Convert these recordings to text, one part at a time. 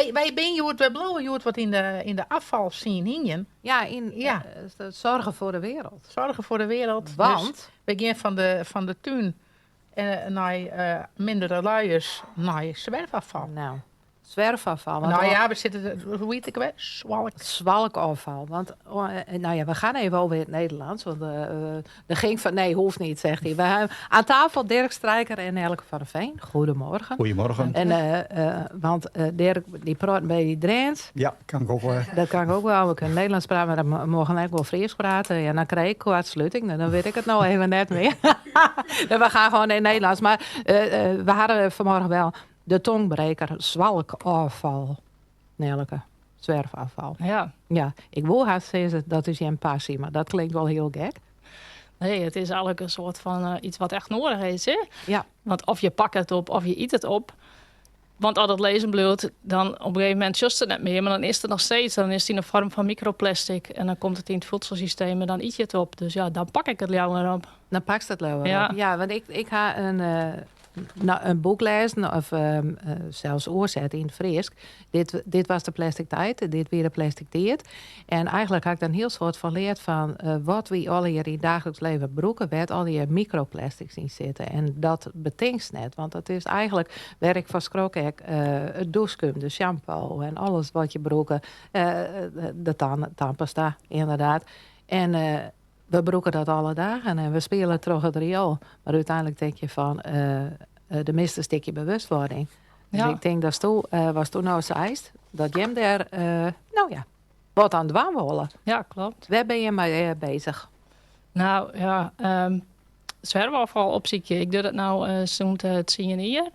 Wy binne hjoed, wy bliuwe hjoed wat yn de afvalscene hingjen. Ja, yn zorgen voor de wereld. Zorgen voor de wereld. Want? Dus we gean fan de tún nei mindere luiers nei zwerfafval. Nou, zwerfafval. Want Nou ja, we zitten, hoe heet het ook weer? Swalk. Zwalkafval. Want nou ja, we gaan even over in het Nederlands. Want er ging van, nee, hoeft niet, zegt hij. We hebben aan tafel Dirk Strijker en Elke van der Veen. Goedemorgen. Goedemorgen. En want Dirk, die praat bij die Drents. Ja, kan ik ook wel. Dat kan ik ook wel. We kunnen Nederlands praten, maar dan mogen we ook wel Fries praten. Ja, dan krijg ik kortsluiting. Nou, dan weet ik het nou even net meer. Nee, we gaan gewoon in het Nederlands. Maar we hadden vanmorgen wel de tongbreker zwalkafval. Nelleke, zwerfafval. Ja. Ja, ik wil haast zeggen, dat is jouw passie, maar dat klinkt wel heel gek. Nee, het is eigenlijk een soort van iets wat echt nodig is. Hè? Ja. Want of je pakt het op, of je eet het op. Want als het lezen bloedt, dan op een gegeven moment just het net meer. Maar dan is het nog steeds, dan is het in de vorm van microplastic. En dan komt het in het voedselsysteem en dan eet je het op. Dus ja, dan pak ik het lauwer op. Dan pak je het lauwer Ja. op. Ja, want ik ga een boek lezen of zelfs oorzetten in het Fries. Dit was de plastic tijd, dit weer de plastic tijd. En eigenlijk had ik dan heel soort van leerd van wat we al hier in het dagelijks leven broeken, waar al die microplastics in zitten. En dat betinkt net, want dat is eigenlijk waar ik van schrok, ik het douchecum, de shampoo en alles wat je broeken, de tandpasta inderdaad. En we broeken dat alle dagen en we spelen terug het riool. Maar uiteindelijk denk je van de mist een stukje bewustwording. Dus ik denk dat toen was toen nou zeist dat Jem daar wat aan het dwaan willen. Ja, klopt. Waar ben je mee bezig? Nou ja, zwerfafval op ziekje. Ik doe dat nou zo'n het zien hier.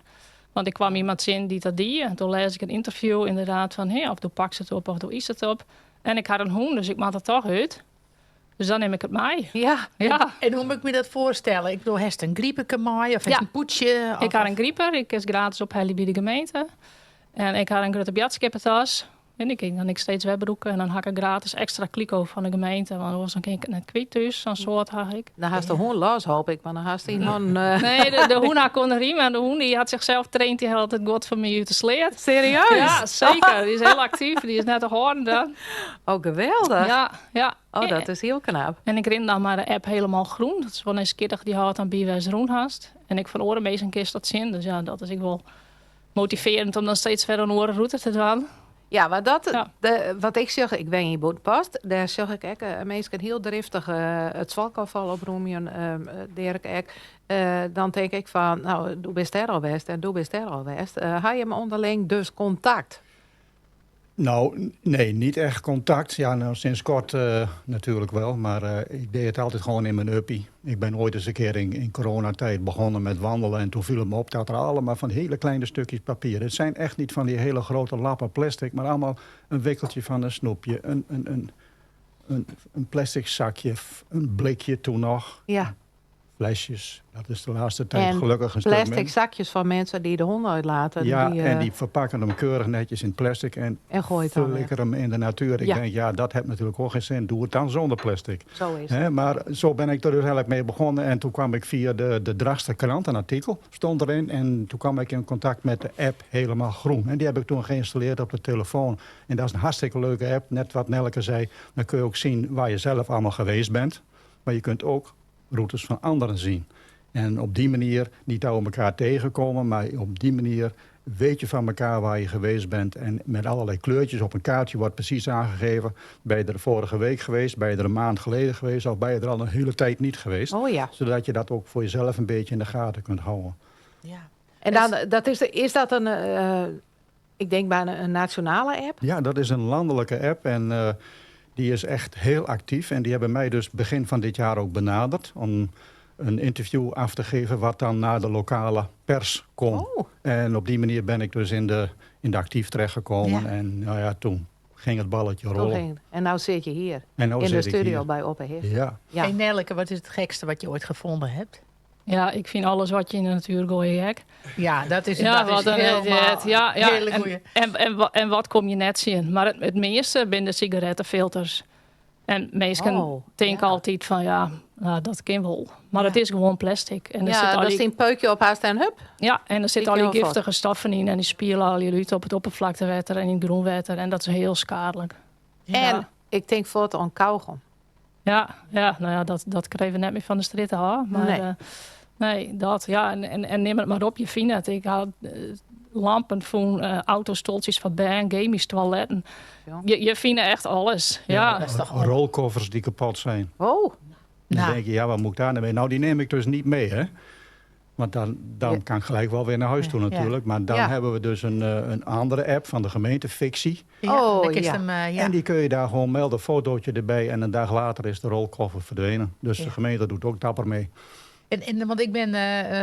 Want ik kwam iemand zien die dat deed. En toen lees ik een interview inderdaad van, hey, of doe pak ze het op of doe is het op. En ik had een hoen, dus ik maak dat toch uit. Dus dan neem ik het mee. Ja. Ja. En hoe moet ik me dat voorstellen? Ik bedoel, heeft een griepeke mee of heeft Ja. een poetje? Ik had een grieper. Ik is gratis op Helly bij de gemeente. En ik had een grote bjatskippentas. En ik ging dan ik steeds webbroeken. En dan had ik gratis extra kliko van de gemeente. Want anders dan ging ik het net kwijt thuis. Zo'n soort had ik. Dan had de hoen los, hoop ik. Maar dan had die hoen Nee, de hoen had kon riemen. En de hoen die had zichzelf getraind. Die had altijd God van mij uit de sleet. Serieus? Ja, zeker. Die is heel actief. Die is net te horen dan. Oh, geweldig. Ja, ja. Oh, dat is heel knap. En ik rin dan maar de app helemaal groen. Dat is wel eens kittig die houdt aan bij groen haast. En ik van oren meest een keer dat zin. Dus ja, dat is ik wel motiverend om dan steeds verder een oren route te doen. Ja, maar dat, Ja. de, wat ik zeg, ik weet niet hoe het past. Daar zeg ik ook, mensen heel driftig het zwalkafval oproemen, Dirk ook. Dan denk ik van, nou, doe best er al best en doe best er al best. Ga je hem onderling dus contact? Nou, nee, niet echt contact. Ja, nou, sinds kort natuurlijk wel. Maar ik deed het altijd gewoon in mijn uppie. Ik ben ooit eens een keer in coronatijd begonnen met wandelen. En toen viel het me op dat er allemaal van hele kleine stukjes papier. Het zijn echt niet van die hele grote lappen plastic. Maar allemaal een wikkeltje van een snoepje. Een plastic zakje, een blikje toen nog. Ja. Flesjes, dat is de laatste tijd En gelukkig een stuk plastic minder. zakjes van mensen die de honden uitlaten. Ja, die, en die verpakken hem keurig netjes in plastic en en gooit het dan weer. flikkeren hem in de natuur. Ik Ja. denk, ja, dat heeft natuurlijk ook geen zin. Doe het dan zonder plastic. Zo is het. Hè, maar zo ben ik er dus eigenlijk mee begonnen. En toen kwam ik via de Drachtster krant, een artikel stond erin. En toen kwam ik in contact met de app Helemaal Groen. En die heb ik toen geïnstalleerd op de telefoon. En dat is een hartstikke leuke app. Net wat Nelleke zei, dan kun je ook zien waar je zelf allemaal geweest bent. Maar je kunt ook routes van anderen zien. En op die manier, niet dat we elkaar tegenkomen, maar op die manier weet je van elkaar waar je geweest bent. En met allerlei kleurtjes op een kaartje wordt precies aangegeven. Ben je er vorige week geweest, ben je er een maand geleden geweest of ben je er al een hele tijd niet geweest. Oh ja. Zodat je dat ook voor jezelf een beetje in de gaten kunt houden. Ja. En dan, dat is, is dat een, ik denk bijna een nationale app? Ja, dat is een landelijke app en die is echt heel actief. En die hebben mij dus begin van dit jaar ook benaderd om een interview af te geven wat dan naar de lokale pers kon. Oh. En op die manier ben ik dus in de actief terechtgekomen. Ja. En toen ging het balletje Toen rollen. ging het. En nou zit je hier, En nou in de zit ik studio hier. bij Op en Hicht. Ja. Ja. Hey Nelleke, wat is het gekste wat je ooit gevonden hebt? Ja, ik vind alles wat je in de natuur gooit gek. Ja, dat is, Ja, dat is wat een helemaal het, ja, ja. hele En goeie. en wat kom je net zien? Maar het meeste binnen de sigarettenfilters. En minsken Oh, tinke ja. altyd fan ja, nou, dat kin wol. Mar Ja. it is gewoan plastic. En der Ja, sit al dat die, is in peukje op hast en hup. ja, en der Die sitte al die kin wel giftige stoffen yn en dy spiele al út op it oppervlaktewetter en yn it grûnwetter. En dat is hiel skealik. Ja. En ik tink fuort oan kaugom. Ja, ja, no ja, dat krije we net mear fan de strjitte ôf. Mar, Nee. nee, dat, ja. En nim it mar op, je fine it. Ik ha lampen fûn, autostuoltsjes foar bern, gemyske toiletten. Ja. Je fine echt alles. Ja. Dat is toch Rolkoffers die kapot zijn. Oh, Dan Nou. denk je, ja, wat moet ik daar nou mee? Nou, die neem ik dus niet mee, hè? Want dan Ja. kan ik gelijk wel weer naar huis toe Ja. natuurlijk. Maar dan Ja. hebben we dus een andere app van de gemeente, Fictie. Ja, Oh, dan kist ja. hem, ja. En die kun je daar gewoon melden, fotootje erbij. En een dag later is de rolkoffer verdwenen. Dus Ja. de gemeente doet ook dapper mee. En, want ik ben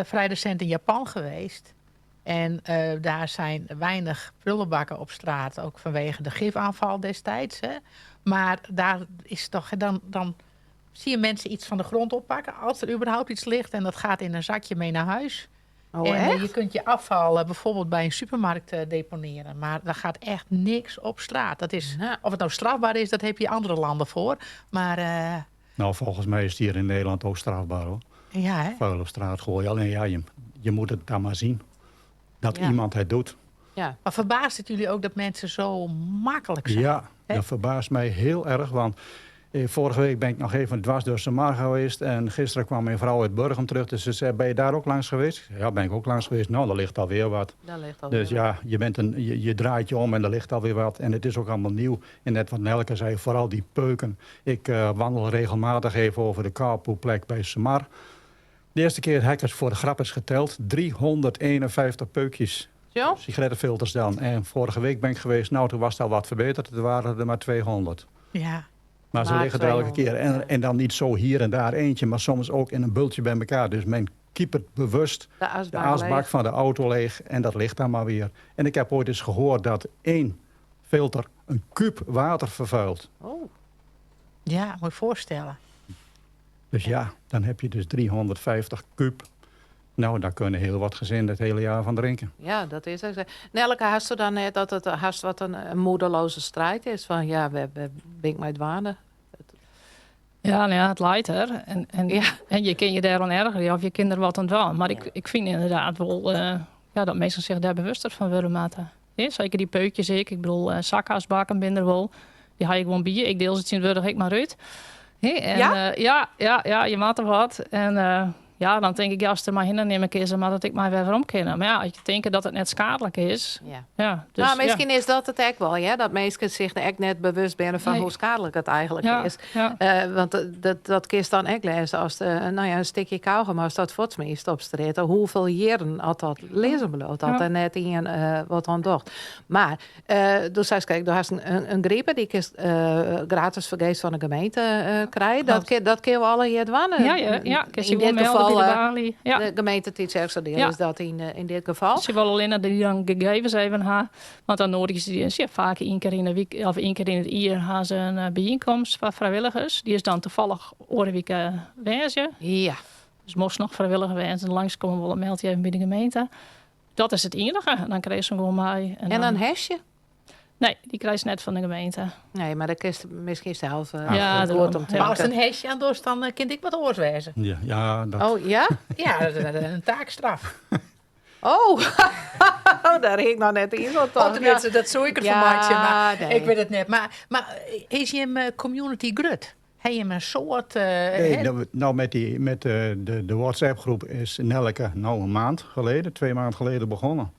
vrij recent in Japan geweest. En daar zijn weinig prullenbakken op straat. Ook vanwege de gifaanval destijds. Hè. Maar daar is toch, dan zie je mensen iets van de grond oppakken. Als er überhaupt iets ligt. En dat gaat in een zakje mee naar huis. oh en echt? je kunt je afval bijvoorbeeld bij een supermarkt deponeren. Maar daar gaat echt niks op straat. Dat is, Nou. of het nou strafbaar is, dat heb je andere landen voor. Maar Nou, volgens mij is het hier in Nederland ook strafbaar, hoor. ja, hè? Vuil op straat gooien. Alleen ja, je moet het dan maar zien. Dat Ja. iemand het doet. Ja. Maar verbaast het jullie ook dat mensen zo makkelijk zijn? Ja, Hè? dat verbaast mij heel erg. Want vorige week ben ik nog even dwars door Samar geweest. En gisteren kwam mijn vrouw uit Burgum terug. Dus ze zei, ben je daar ook langs geweest? Ik zei, ja, ben ik ook langs geweest. Nou, daar ligt alweer wat. Daar ligt al Dus weer. ja, je draait je om en er ligt alweer wat. En het is ook allemaal nieuw. En net wat Nelke zei, vooral die peuken. Ik wandel regelmatig even over de carpoolplek bij Samar. De eerste keer heb ik het voor de grap eens geteld. 351 peukjes. Zo? Sigarettenfilters dan. En vorige week ben ik geweest. Nou, toen was het al wat verbeterd. Er waren er maar 200. Ja. Maar ze Maar liggen er elke 200, keer. ja. En dan niet zo hier en daar eentje, maar soms ook in een bultje bij elkaar. Dus men keepert bewust De de asbak, asbak leeg. van de auto leeg. En dat ligt dan maar weer. En ik heb ooit eens gehoord dat één filter een kuub water vervuilt. Oh, Ja, moet je voorstellen. Dus ja, dan heb je dus 350 kuub. Nou, daar kunnen heel wat gezinnen het hele jaar van drinken. ja, dat is het. Nelke, hast u dan net dat het haast wat een moedeloze strijd is? Van ja, we ben ik met dwanen. Ja, nou ja, het leidt er. En, Ja. en je kan je daar aan ergeren of je kind er wat aan doen. Maar ik vind inderdaad wel ja, dat mensen zich daar bewuster van willen maken. Ja, zeker die peukjes ik. Ik bedoel, zakhuisbakken binnen wel. Die haal ik gewoon bier. Ik deel ze tegenwoordig ik maar uit. Hè, en, Ja? Ja, ja, ja, je maakt er wat. En ja, dan denk ik, ja, als het er maar heen neem ik eens, maar dat ik maar weer om kan. Maar ja, als je denkt dat het net schadelijk is. Ja. Ja, dus, nou, misschien is dat het ook wel, ja? Dat mensen zich er echt net bewust zijn van Nee. hoe schadelijk het eigenlijk ja, is. Ja. Want dat kun je dan ook lezen als de, nou ja, een stukje kauwgom, als dat voortsmeest op straat. Hoeveel jaren had dat lezen bloot, dat Ja. er net in wat aan docht. Maar, dus zei ze, kijk, er is een griep die is gratis vergeest van de gemeente krijgen. Dat kun je alle hier dwannen. Ja, ja, ja. Kun je In wel dit melden geval, bij de balie. Ja. de gemeente Tytsjerksteradiel Ja. is dat in dit geval. Ze willen alleen dat die dan gegevens even ha. Want dan nodigen ze die eens. Ja, vaak één keer in de week of één keer in het jaar hebben ze een bijeenkomst van vrijwilligers. Die is dan toevallig oren week wezen. Ja. Dus moest nog vrijwilliger wezen en langskomen, wel meld je even bij de gemeente. Dat is het enige. En dan krijg je ze gewoon mee. En, En een hesje? Nee, die krijg je net van de gemeente. Nee, maar dat is misschien zelf Ja, het woord om daarom. te Maar als denken. een hesje aan dorst, dan kind ik wat oorswezen. Ja, ja, dat, Oh, ja? Ja, dat is een taakstraf. Oh, daar hing ik nog net in. Wat Oh, dan. tenminste, dat zou ik ervan Ja, maken, maar nee. ik weet het net. Maar is je een community grut? Heb je een soort... Nee, hè? nou met, die, met de WhatsApp-groep is Nelke nou een maand geleden, 2 maanden geleden begonnen.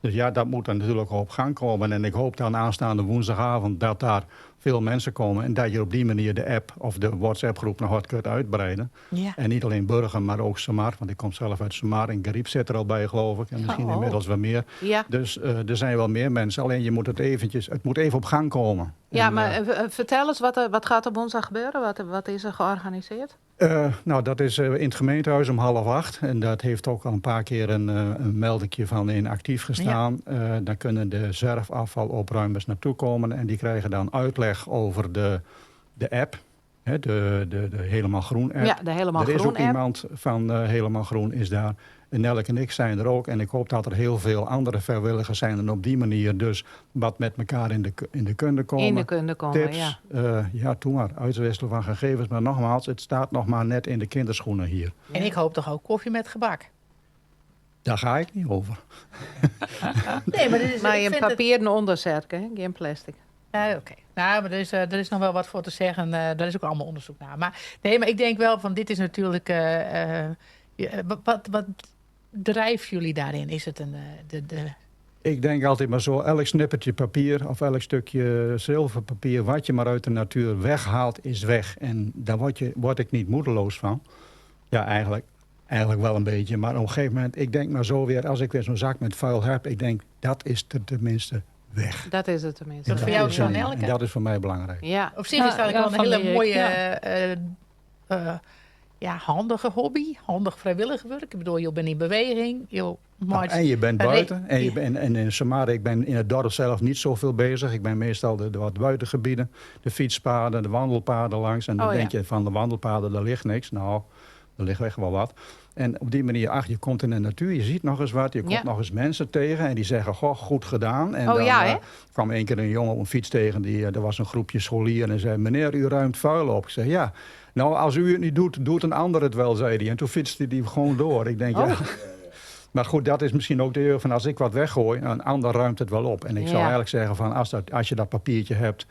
Dus ja, dat moet dan natuurlijk op gang komen. En ik hoop dan aanstaande woensdagavond dat daar veel mensen komen. En dat je op die manier de app of de WhatsApp-groep nog wat kunt uitbreiden. Ja. En niet alleen Burgum, maar ook Samar. Want ik kom zelf uit Samar en Gariep zit er al bij, geloof ik. En misschien Oh. inmiddels wel meer. Ja. Dus er zijn wel meer mensen. Alleen je moet het eventjes, het moet even op gang komen. Ja, En, maar vertel eens, wat gaat er woensdag gebeuren? Wat is er georganiseerd? Nou, dat is in het gemeentehuis om 7:30. En dat heeft ook al een paar keer een meldingje van in actief gestaan. Ja. Daar kunnen de zwerfafvalopruimers naartoe komen. En die krijgen dan uitleg over de app. Hè, de Helemaal Groen app. Ja, de Helemaal Er is Groen ook app. iemand van Helemaal Groen is daar. En Nelleke en ik zijn er ook. En ik hoop dat er heel veel andere vrijwilligers zijn. En op die manier dus wat met elkaar in de kunde komen. In de kunde komen, Tips, ja. ja, doe maar. Uitwisselen van gegevens. Maar nogmaals, het staat nog maar net in de kinderschoenen hier. En ik hoop toch ook koffie met gebak. Daar ga ik niet over. Nee, maar dit is, Maar ik in vind het- papieren onderzet, hè? Geen plastic. Ja, oké. Nou, maar er is nog wel wat voor te zeggen. Daar is ook allemaal onderzoek naar. Maar, nee, maar ik denk wel van dit is natuurlijk... wat drijft jullie daarin? Is het een... de Ik denk altijd maar zo, elk snippertje papier of elk stukje zilverpapier... wat je maar uit de natuur weghaalt, is weg. En daar word ik niet moedeloos van. Ja, eigenlijk wel een beetje. Maar op een gegeven moment, ik denk maar zo weer... als ik weer zo'n zak met vuil heb, ik denk, dat is er tenminste weg. Dat is het tenminste. Dat En voor jou is zo, een- Nelleke? En dat is voor mij belangrijk. Ja. Op zich is dat Ja, wel een van hele die, mooie, ja. ja, handige hobby. Handig vrijwillig werk. Ik bedoel, je bent in beweging. Je maakt En je bent Maar buiten. En, je ja. bent, en in Samara, ik ben in het dorp zelf niet zoveel bezig. Ik ben meestal de wat buitengebieden. De fietspaden, de wandelpaden langs. En dan Oh, ja. denk je van de wandelpaden, daar ligt niks. Nou, er ligt echt wel wat. En op die manier, ach, je komt in de natuur, je ziet nog eens wat. Je komt Ja. nog eens mensen tegen en die zeggen, goh, goed gedaan. En Oh, dan ja, hè? kwam één keer een jongen op een fiets tegen. Er was een groepje scholieren en zei, meneer, u ruimt vuil op. Ik zei, ja. Nou, als u het niet doet, doet een ander het wel, zei hij. En toen fietste hij gewoon door. Ik denk, Oh. ja. Maar goed, dat is misschien ook de eeuw van als ik wat weggooi, een ander ruimt het wel op. En ik zou Ja. eigenlijk zeggen van als je dat papiertje hebt,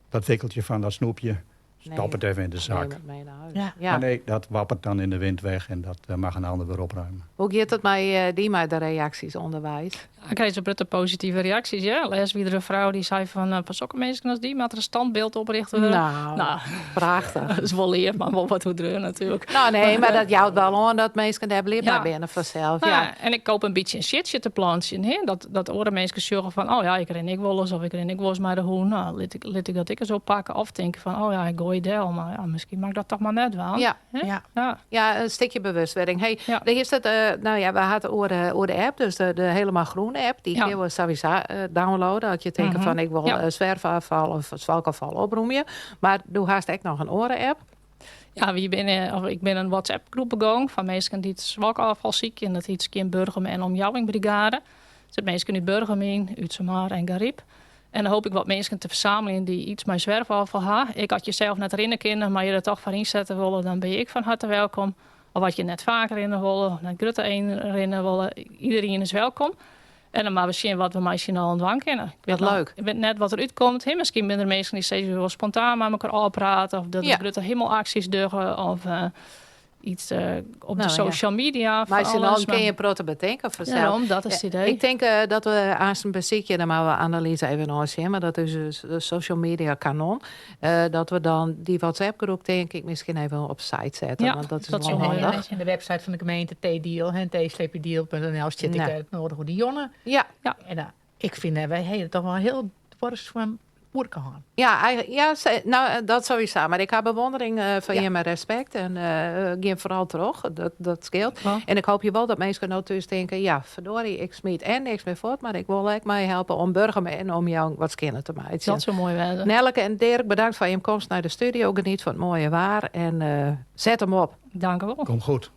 dat wikkeltje van dat snoepje, stop Nee. het even in de zak. Neem het mee naar huis. Ja. Ja. Maar nee, dat wappert dan in de wind weg en dat mag een ander weer opruimen. Hoe gaat het met die met de reacties onderwijs? Ik kreeg zo brutte positieve reacties. Ja. Les weer een vrouw die zei van, pas ook mensen als die, maar er een standbeeld oprichten. Nou, Nou, prachtig. dat is wel leer, maar wel wat hoe druk natuurlijk. Nou nee, maar dat jouwt wel aan dat mensen daar blij Ja. bij binnen vanzelf. Nou, Ja. En ik koop een beetje een shitje te planten. Hè? Dat oren mensen zeggen van, oh ja, ik ren ik wel eens of ik ren ik wel eens maar de hoen. Nou, laat ik dat ik eens oppakken. Of denken van, oh ja, ik gooi del. Maar ja, misschien maak ik dat toch maar net wel. Ja. Hè? Ja. Ja. Ja, een stukje bewustwording. Hey, Ja. er is het, nou ja, we hadden oor de app, dus de helemaal groene app. Die Ja. kun je sowieso downloaden. Als je denkt van ik wil zwerfafval of zwalkafval oproemen. Maar doe haast ook nog een oren-app. Ja, wie ben, of ik ben een WhatsApp-groep begonnen van mensen die het zwalkafval ziek en dat iets in Burgum en Omjouwingbrigade. Er zitten mensen uit Burgum in, Uitsamar en Garyp. En dan hoop ik wat mensen te verzamelen die iets met zwerfafval hebben. Ik had jezelf net erin kunnen, maar je er toch voor inzetten willen, dan ben ik van harte welkom. Of wat je net vaker in willen, of net grutte een erin willen. Iedereen is welkom. En dan maar we zien wat we misschien al ontvangen kunnen. Ik weet Wat nog- leuk. Ik weet net wat eruit komt. Hè, misschien zijn er mensen die steeds weer wel spontaan met elkaar al praten. Of dat Ja. de grutte hemelacties duggen. Of iets op Nou, de social media. Maar van ze alles, dan kun je protten bedenken vanzelf. Daarom, dat is het idee. Ik denk dat we aan zijn beziekje, dan maar we Annelies even nog zien, maar dat is dus de social media kanon. Dat we dan die WhatsApp-groep, denk ik, misschien even op site zetten. Ja, want dat is dat wel is wel handig. handig. En de website van de gemeente T-deal, hè, t-deal.nl, zit ik Nou. het nodig hoe die jongen. Ja, En ik vind wij hebben toch wel heel dwars van oerken gaan. ja, eigenlijk, ja, nou, dat sowieso. Maar ik heb bewondering van Ja. je en respect. En geen vooral terug, dat scheelt. Ja. En ik hoop je wel dat mensen nou thuis denken... ja, verdorie, ik smiet en niks meer voort... maar ik wil ook mij helpen om Burgum en om jou wat kinderen te maken. Dat zou mooi worden. Nelleke en Dirk, bedankt voor je komst naar de studio. Geniet van het mooie waar en zet hem op. Dank u wel. Komt goed.